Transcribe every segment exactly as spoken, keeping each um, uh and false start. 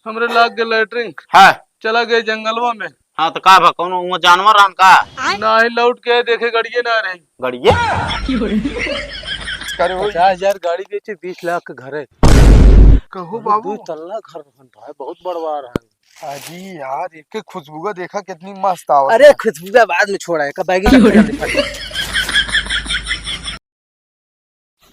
हमरे लाग गए लैट्रिन। हाँ। चला गए जंगलवा में। हाँ, तो का भा, कौनो उहाँ जानवर रहन का? नाही, लौट के देखे गड़िए ना रही। गड़िए? करे हो? पचास हजार गाड़ी बेचे, बीस लाख के घर है। कहो अरे, बाबू। दो तल्ला घर रहन भाई, बहुत बड़वा रहन। अजी यार, एक खुशबुआ देखा कितनी मस्त आवत अरे, है। खुशबुआ बाद में छोड़ा है, का बैगी का पहले फट।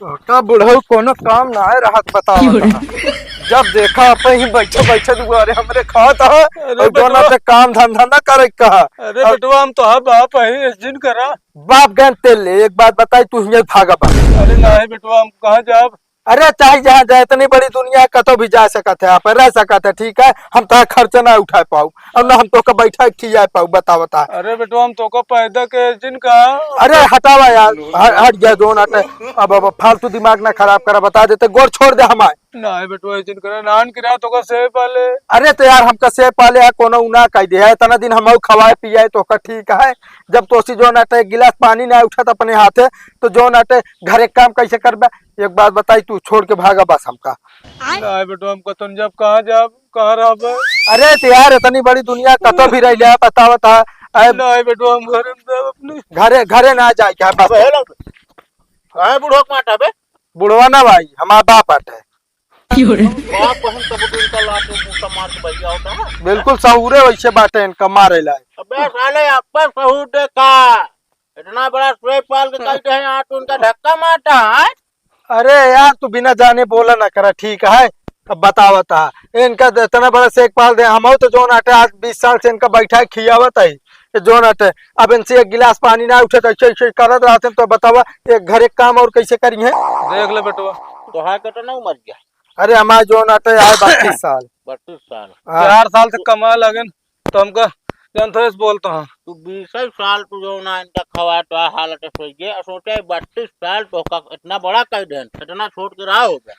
तो का बुढ़ऊ कोनो काम ना आए रहत, बताओ क्यों रे? तो। जब देखा अपन ही बैठे बैठे दुआरे हमरे खात है, अरे और दोनों बेटवा। पे काम धंधा ना करे कहा। अरे और बेटवा, हम तो हाँ बाप है, जिन करा। बाप गन तेल ले, एक बात बताई, तू हियाँ भागा बा। अरे नाही बेटवा, हम कहाँ जाब? अरे चाहे जहाँ जाए, इतनी बड़ी दुनिया है, कतो भी जा सकत है, आप रह सकत है, ठीक है, हम तो खर्च ना उठा पाऊ। अब ना हम तोका बैठा खिया पाऊ, बता, बता। अरे बेटवा, हम तोका पैदा के जिन का। अरे हटावा यार, ह-, हट गया जोन हटे। अब, अब फालतू दिमाग ना खराब करा, बता देते, गोड़ छोड़ दे हमार। नाही बेटवा, जिन करा, नान किरा तोका से पाले। अरे तो यार, हमका से पाले है, कोनो उ ना कह दे है, इतना दिन हम खवाए पियाए तोका ठीक है, जब तोसी जोन हटे एक गिलास पानी ना उठत अपने हाथे, तो जोन हटे घरे काम कैसे करबे? एक बात बताई, तू छोड़ के भागा बस हमका। नाही बेटवा, हम कतन जाब, कहाँ जाब, कहाँ रहबे? अरे तो यार, इतनी बड़ी दुनिया, कतो भी रह लिया, बतावत है। अरे नाही बेटवा, हम घरे में जाब अपने। घरे, घरे ना जाए क्या बस? अबे, हेलो। काहे बुढ़वा के मारता बे? बुढ़वा ना भाई, हमारा बाप आटे। बाप बहन तब दिन का लात में घूसा मार के भैया होता है। बिल्कुल सहूरे वैसे बाटे इनका मारे ला। अबे साले, आप पर सहूर दे का? इतना बड़ा सोए पाल के कहते हैं, आप उनका धक्का मारता है। अरे यार, तू बिना जाने बोला ना करा, ठीक है? अब बतावत है, इनका इतना बड़ा सेक पाल दे, हम तो जोन आटे आज बीस साल से इनका बैठा है, खियावत है। ये जोन आटे, अब इनसे एक गिलास पानी ना उठे, तो ऐसे, ऐसे करत रहते हैं, तो बतावा, एक घर एक काम और कैसे करी है? देख ले बेटवा। तोहार कितना उम्र गया? अरे, हमार जोन आटे है बत्तीस साल। बत्तीस साल? हाँ। चार साल से कमा लगन, तो हमका जानते हो, इस बोलता हूँ। तू बीस साल तू जो ना इनका खवा तो हालत है सोइए, और सोचे बत्तीस साल तो का इतना बड़ा कर देन, इतना छोट के रहा हो गया,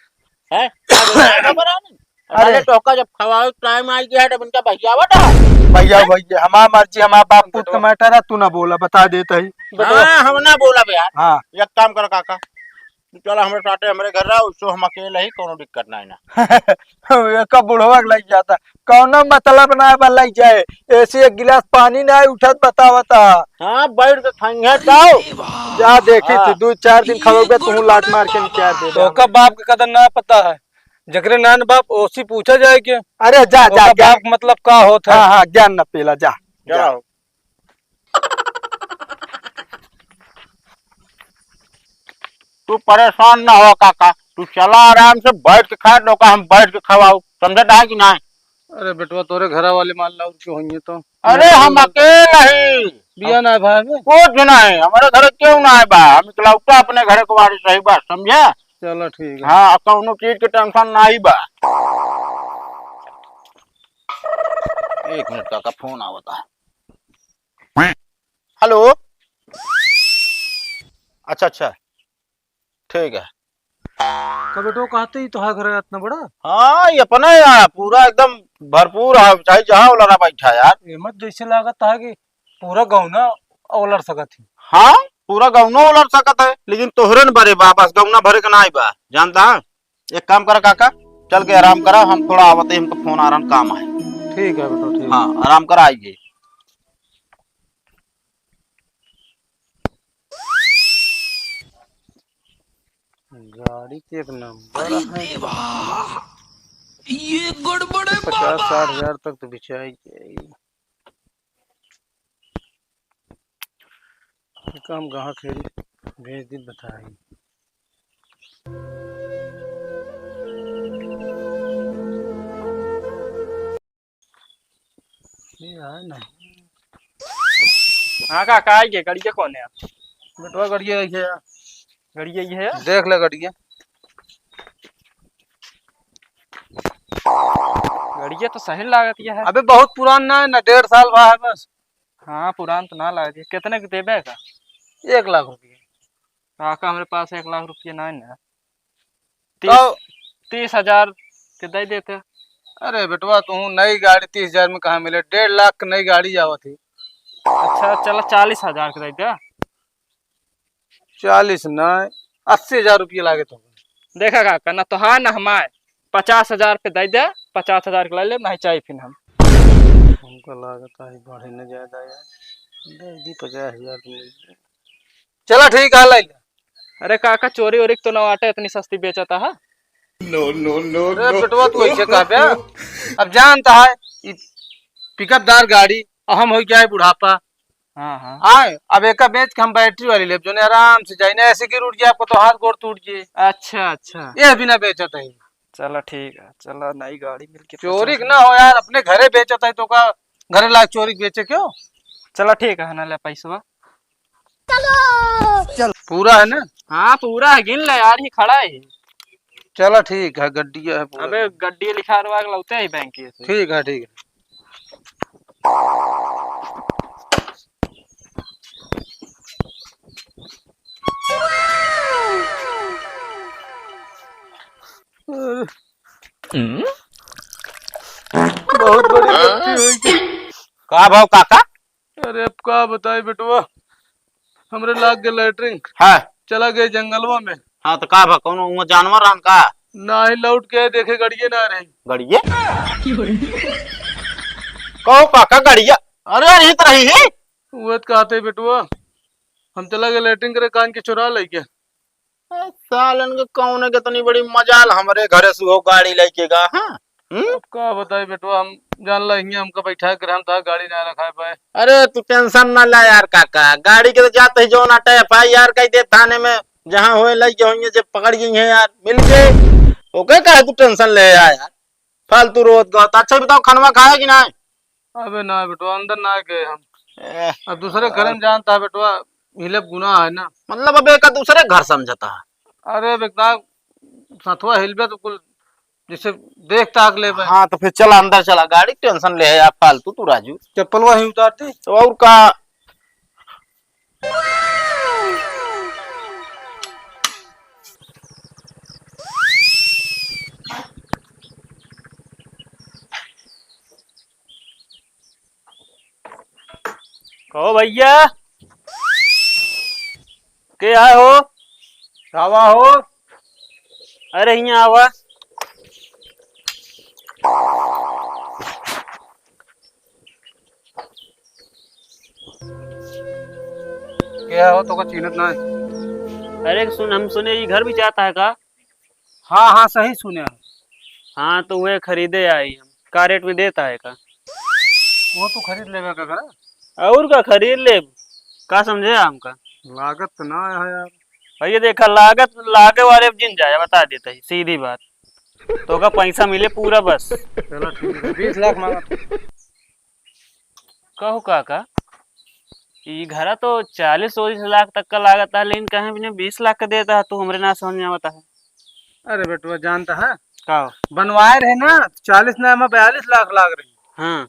हैं? अब इतना बड़ा नहीं। अरे। अरे तो का जब खवाओ टाइम आ गया है, तब इनका बहियावत है। भैया, भैया, हमार मर्जी, हमार बाप पूत का मैटर है, तू ना बोला, बता देत ही। हाँ, हम ना बोला बे यार। हाँ। एक काम कर काका, चला हमरे साथे, हमरे घर रहा, उससे हम अकेले ही, कोनो दिक्कत नहीं ना। एक बुढ़वा के लग जाता, कौनो मतलब ना बा लग जाए, ऐसे एक गिलास पानी ना उठत बतावता। हाँ, बैठ के खइहे जाओ। जा देखी हाँ। तू, दो चार दिन खवाओगे, तू लात मार के निकाल दे। तो का बाप के कदर ना पता है, जकरे नान बाप ओसी पूछा जाए के। अरे जा, जा, ओका जा। बाप मतलब का होत है? हाँ, हाँ, ज्ञान न पेला, जा। चलो। जा। तू परेशान ना हो काका, तू चला आराम से बैठ के खा, नौका हम बैठ के खवाऊ, समझत है कि नहीं? अरे बेटवा, तोरे घरा वाले मान ला और क्यों होइए तो? अरे हम अकेले ही। बिया ना है भाई में? कुछ नहीं, हमारे घर क्यों ना है बा, हम इकलौता अपने घर के वारिस रही बा, समझे? चलो ठीक है। हाँ, कौनो चीज के टेंशन नहीं बा। एक मिनट काका, फोन आवता है। हेलो। अच्छा, अच्छा, ठीक है। का बेटो, कहते ही तोहार घर है इतना बड़ा? हाँ, ये अपना है यार, पूरा एकदम भरपूर है, चाहे जहाँ वाला ना बैठा यार। ये मत जैसे लागत है कि पूरा गौना ओलर सकत ही। हाँ, पूरा गौना ओलर सकत है, लेकिन तोहरे न भरे बा, बस गौना भरे के ना आई बा, जानता है? एक काम करा काका, चल के आराम करा, हम थोड़ा आवत ही, हमको फोन आ रहा, काम है। ठीक है बेटो, ठीक। हाँ, आराम करा, आइए। गाड़ी के एक नंबर अरे है। देवा, ये गड़बड़ है पचास बाबा। साठ हजार तक तो बिचाई जाई। ये काम कहाँ खेरी भेज दी बताई। ये है ना। हाँ काका, आई गए, गड़िया कौन है? बेटवा, गड़िया आई है। गड़िया ये है? देख ले गड़िया। गड़िया तो सही लागत है। अबे बहुत पुरान ना है ना, डेढ़ साल भा है बस। हाँ, पुरान तो ना लागत है। कितने के देबे का? एक लाख रुपया। काका, हमरे पास एक लाख रुपया ना है ना। तीस, तो तीस हजार के दे देते। अरे बेटवा, तू नई गाड़ी तीस हजार में कहाँ मिले? डेढ़ लाख के नई गाड़ी आवत ही। अच्छा, चला चालीस हजार के दे दे। चालीस ना, अस्सी हजार रुपया लागे तो। देखा काका, ना तोहार ना हमार, पचास हजार पे दे दे, पचास हजार के लाई लेब, नहीं चाही फिर हम। हमका लागत है बढ़े न ज्यादा यार, दे दी पचास हजार के मिल जाए। चला ठीक है, लाई ले। अरे काका, चोरी ओरी के तो न आटे, इतनी सस्ती बेचता है। No, no, no, अरे no। बेटवा, तू ऐसे कह बे? अब जानता है, ई पिकअप दार गाड़ी, और हम हो गया है बुढ़ापा। हाँ, हाँ। आए, अब एका बेच के हम बैटरी वाली लेब, जोने आराम से जाई, ना ऐसे गिर उठ गया आपको तो हाथ गोड़ टूट गए। अच्छा, अच्छा। ये बिना बेचत है। चला ठीक है, चला नई गाड़ी मिल के चोरी पचास के ना हो यार, अपने घरे बेचत है तो का घरे लाग चोरी के बेचे क्यों? चला ठीक है ना, ले पैसवा। चलो। चल। पूरा है ना? हाँ, पूरा है, गिन ले यार, ही खड़ा है। चला ठीक है, गड्डी है पूरा। अबे गड्डी लिखा रहा लौते ही बैंक से। ठीक है, ठीक है। बहुत बड़ी गलती हुई। का भाव काका? अरे अब का बताई बेटवा, हमरे लाग गए लैट्रिन। हाँ। चला गए जंगलवा में। हाँ, तो का भा, कौनो उहाँ जानवर रहन का? नाही, लौट के देखे गड़िए ना रही। गड़िए? कहो काका, गड़िया? अरे यार, ये तो रही है। उहे तो कहते बेटवा, हम चला गए लैट्रिन करे, कान के चुरा लेके। ए, सालन के कौन के इतनी बड़ी मजाल हमरे घरे से हो गाड़ी लेके गा, हाँ? हम्म? अब का बताई बेटवा, हम जान ला हियां हमका बैठा के हम था गाड़ी ना रखा पाए। अरे तू टेंशन ना ला यार काका, गाड़ी के तो जाते ही जौन आटा FIR कह दे थाने में, जहाँ होए लग गए होंगे, जब पकड़ गई हैं यार, मिल गए। ओके काहे तू टेंशन ले यार, यार? फालतू रोत गत। अच्छा बताओ, खनवा खाया कि ना? अबे ना बेटवा, अंदर ना गए हम। ए, अब दूसरे घर में जानता है बेटवा, हिले गुनाह है ना। मतलब अब एक दूसरे घर समझता है। अरे बेटा, सथवा हिलबे तो कुल जैसे देख ताक लेबे। हाँ, तो फिर चला अंदर चला, गाड़ी टेंशन ले है आप फालतू तू राजू। चप्पलवा ही उतार दे। तो और का? कहो भैया, के आए हो? आवा हो। अरे हियाँ आवा। के आए हो, तोका चीन्हत ना है। अरे सुन, हम सुने ई घर बेचाता है का? हाँ, हाँ, सही सुने हो। हाँ, तो वह खरीदे आई हम। का रेट में देता है का? वो तो खरीद लेबे का करा। और का खरीद लेब? का समझे हमका? लागत तो ना है यार। भैया देखा, लागत लागे वाले अब जिन जाए, बता देता ही, सीधी बात। तोका पैसा मिले पूरा बस। चलो ठीक है, बीस लाख मांगा तो। कहो काका, ई घरा तो चालीस उलीस लाख तक का लागत है, लेकिन कहे बिना बीस लाख का देता है, तू हमरे ना समझ में आवता है। अरे बेटवा, जानता है? का? बनवाए रहे ना, चालीस ना में बयालीस लाख लाग रही। हाँ।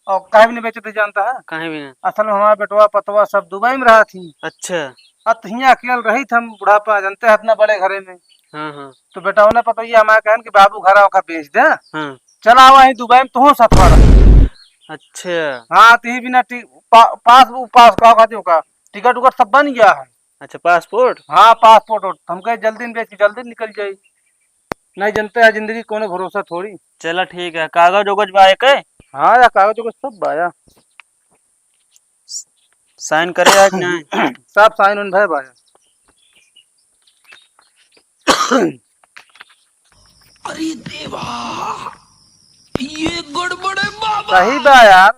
और कहे बिना बेचते जानता है? कहे बिना। असल में हमारा बेटवा पतवा सब दुबई में रहा थी। अच्छा। अब तो हियाँ अकेल रही थी, हम बुढ़ापा जानते हैं इतना बड़े घरे में। हाँ, हाँ। तो बेटा उन्हें पता ही हमारे कहन कि बाबू घरा ओका बेच दे। हाँ। चला आवा ही दुबई में तो हो सतवारा। अच्छा। हाँ, तो ही बिना टी-, पा-, पास, वो पास का, का, का, टिकट उकट सब बन गया है। अच्छा, पासपोर्ट? हाँ, पासपोर्ट वोट। हम कहे जल्दी में बेच के जल्दी निकल जाई। नहीं जनते हैं जिंदगी कोनो भरोसा थोड़ी। चला ठीक है, कागज उगज बा एके? हाँ या कागज उगज सब बा या। साइन करे आज नहीं? सब साइन उन भय बा या। अरे देवा, ये गड़बड़ है बाबा। सही बा यार।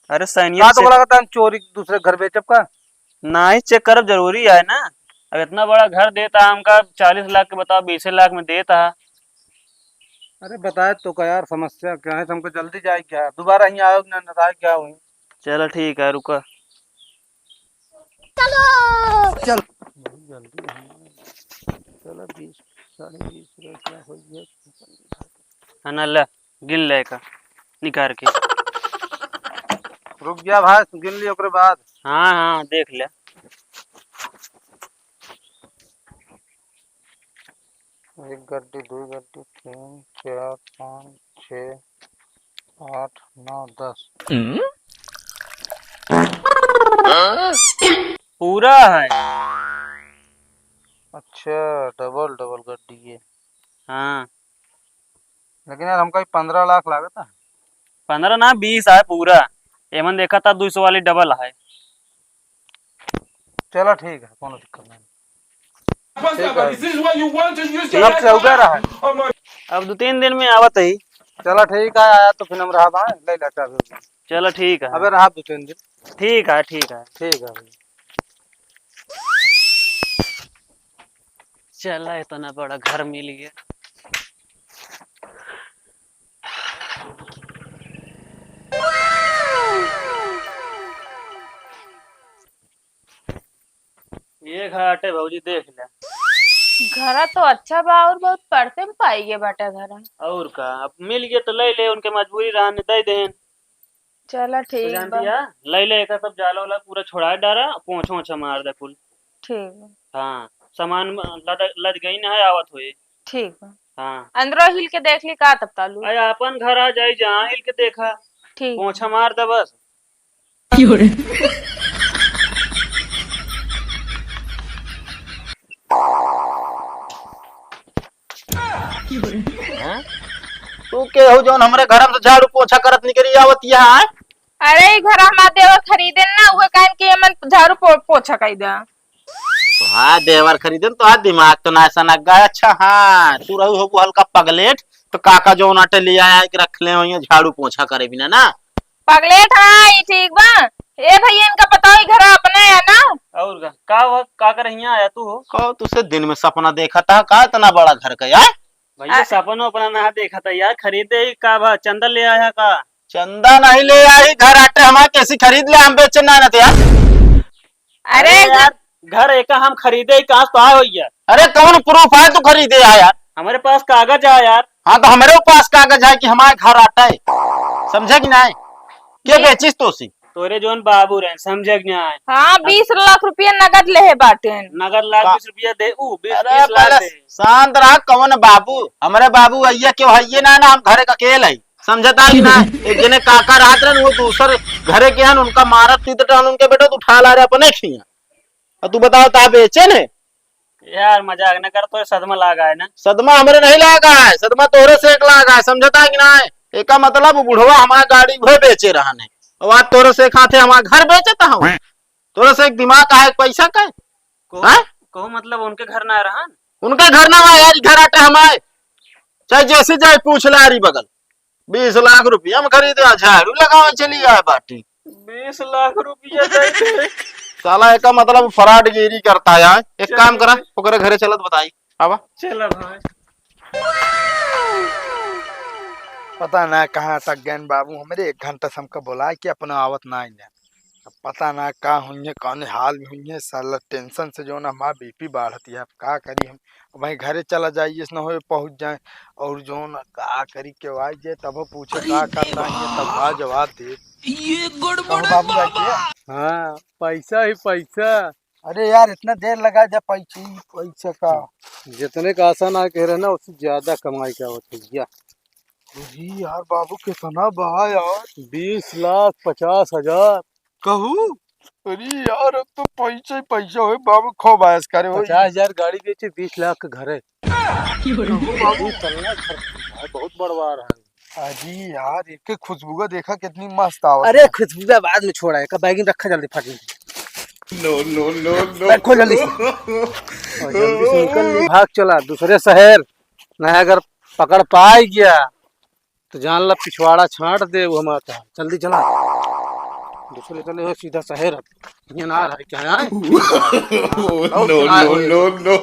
अरे सैनिक का तो से बोला था हम चोरी दूसरे घर बेचब का? नाही, चेक करब जरूरी है ना। अब इतना बड़ा घर देता है हमका, चालीस लाख के बताओ, बीस लाख में देता है। अरे बताए तो का यार, समस्या क्या है, हमको जल्दी जाए क्या, दोबारा ही आओ ना, ना जाए क्या हुई। चलो ठीक है, रुका। चलो। चल। बहुत जल्दी है। चलो बीस, साढ़े बीस का क्या हो गया? है ना, ले, गिन ले का, निकाल के। रुक गया भाई, गिन ली ओकरे बाद। हाँ, हाँ, देख ले। एक गड्डी, दो गड्डी, तीन, चार, पाँच, छः, आठ, नौ, दस। हम्म? पूरा है। अच्छा, डबल, डबल गड्डी है। हाँ। लेकिन यार, हमका ई पन्द्रह लाख लागत है। पन्द्रह ना, बीस है पूरा। एमन देखा था, दो सौ वाली डबल है। चला, ठीक है, कोनो दिक्कत नहीं। ठीक है। This is why you want to use your अब चौदह रहा है। अब दो तीन दिन में आवत है। चला, ठीक है, आया तो फिर हम रहा बा, ले ला चाबी। चला, ठीक है। अबे रहा दो तीन दिन। ठीक है, ठीक है। ठीक है भाई। चला, इतना बड़ा घर मिल गया। ये घाटे भौजी, देख ले। घरा तो अच्छा बा, और बहुत परते में पाई गए बाटा घरा। और का, अब मिल गए तो ले ले, उनके मजबूरी रहने दे देन। चला, तो ठीक जान बा। दिया, ले ले, एकर सब जाला वाला पूरा छोड़ा डारा, पोंछा ओंछा मार दे कुल। ठीक बा। हाँ, सामान लद, लद गई ना है, आवत होए। ठीक बा। हाँ। अंदरो हिल के देख ली का तब तालू। अरे, अपन घर आ जाई, जहाँ हिल के देखा। ठीक। पोंछा मार दे बस। हैं? तू के हो जौन हमरे घर में से झाड़ू पोछा करत निकरी आवत यहाँ, हैं? अरे, ई घर हमार देवर खरीदे ना, उहे कहन कि एमन झाड़ू पो-, पोछा कई दे। तो हाँ, देवर खरीदे न, तो हाँ, दिमाग तो ना सनक गया। अच्छा, हाँ, तू रहू होबू हल्का पगलेट, तो काका जौन आटे ले आया कि रख ले होइए झाड़ू पोछा करे बिना ना। पगलेट, हाँ, ई ठीक बा। ए भैया, इनका पता हो, ई घर अपने है ना? और का, का हुआ, का करे हियाँ आया तू हो? का तुसे दिन में सपना देखा था, का इतना बड़ा घर का यार? भैया, आ- सपना उपना ना देखा था यार, खरीदे ही का बा, चंदा ले आया का? चंदा नहीं ले आई, घर आटे हमारे कैसी खरीद ले, हम बेचन ना, ना तो यार। अरे अरे यार, घर एका हम खरीदे ही कहाँ से तो आए हो यार? अरे कौन प्रूफ है तू खरीदे है यार? हमारे पास कागज है यार। हाँ तो हमारे पास कागज है कि हमारे घर आटा है, समझे कि नहीं? के ये बेचिस तो सी? तोरे जोन बाबू रहे, समझे कि नहीं? हाँ, हम बीस लाख रुपया नगद लेहे बाटेन। नगद लाख का-, बीस रुपया दे, ऊ बीस, अरे बीस लाख पहले दे। शांत रहा, कौन बाबू? हमारे बाबू अइया क्यों है ये ना, ना हम घरे का अकेल है। समझता कि ना? एक जने काका रहत रहन, वो दूसर घरे के हन, उनका मारत पीटत रहन, उनके बेटा तू उठा ला रहे अपने खिया। और तू बताओ, ता बेचे ने? यार, मजाक ना कर, तो सदमा लागा है ना। सदमा हमरे नहीं लागा है, सदमा तोहरे से एक लागा है, समझता कि ना? एका मतलब बुढ़वा हमार गाड़ी उहे बेचे रहन है, और आज तोहरे से एक हाथे हमार घर बेचता हूँ। तोहरे से एक दिमाग का है, एक पैसा का है? कहो, हाँ? कहो मतलब उनके घर ना रहन? उनका घर ना है यार, घर आटे हमारे, चाहे जैसे जाए पूछ ले आरी बगल। बीस लाख रुपया में खरीदे, आ झाड़ू लगावे चली आए बाटी। बीस लाख रुपया दे दे। साला एका मतलब फ्रॉडगिरी करता है यार। एक चल काम करा, भाई। ओकरे घरे चलत बताई। आवा। चला भाई। पता ना कहाँ अटक गए बाबू, हमरे एक घंटा से हमका बुलाए कि अपना आवत ना आइले। अब पता ना का हुइये, कौने हाल में हुइये, साला टेंशन से जो ना हमार बीपी बढ़त है। अब का करी हम, अब वहीं घरे चला जाइए, न होए पहुँच जाए, और जो ना का करी के आई जाए, तब पूछे अरे का करना है, तब का जवाब दे। ये गड़बड़ बाबू। हाँ, पैसा ही पैसा। अरे यार, इतना देर लगा जा, पैसे ही पैसे का। जितने का आशा ना कह रहे ना, उससे ज्यादा कमाई का होत है भैया। अरे यार बाबू, कितना बा यार? बीस लाख पचास हजार। कहू? अरे यार, अब तो पैसे ही पैसे होए बाबू, खूब ऐश करे होई। पचास हजार गाड़ी बेचे, बीस लाख के घर है। कहू बाबू? तल्ला घर है, बहुत बड़वार है। अरे यार, एक खुशबुआ देखा कितनी मस्त आवत अरे है। खुशबुआ बाद में छोड़ा है, का बैग में रखा जल्दी फट। No, no, no, no। बैग खोल जल्दी से। और जल्दी से निकल ली, भाग चला दूसरे शहर। नहीं अगर पकड़ पाए गया तो जान ला पिछवाड़ा छांट दे वो हमारा। जल्दी चला, दूसरे चले हो सीधा शहर। अब ये ना रहा क्या है? No, no, no, no।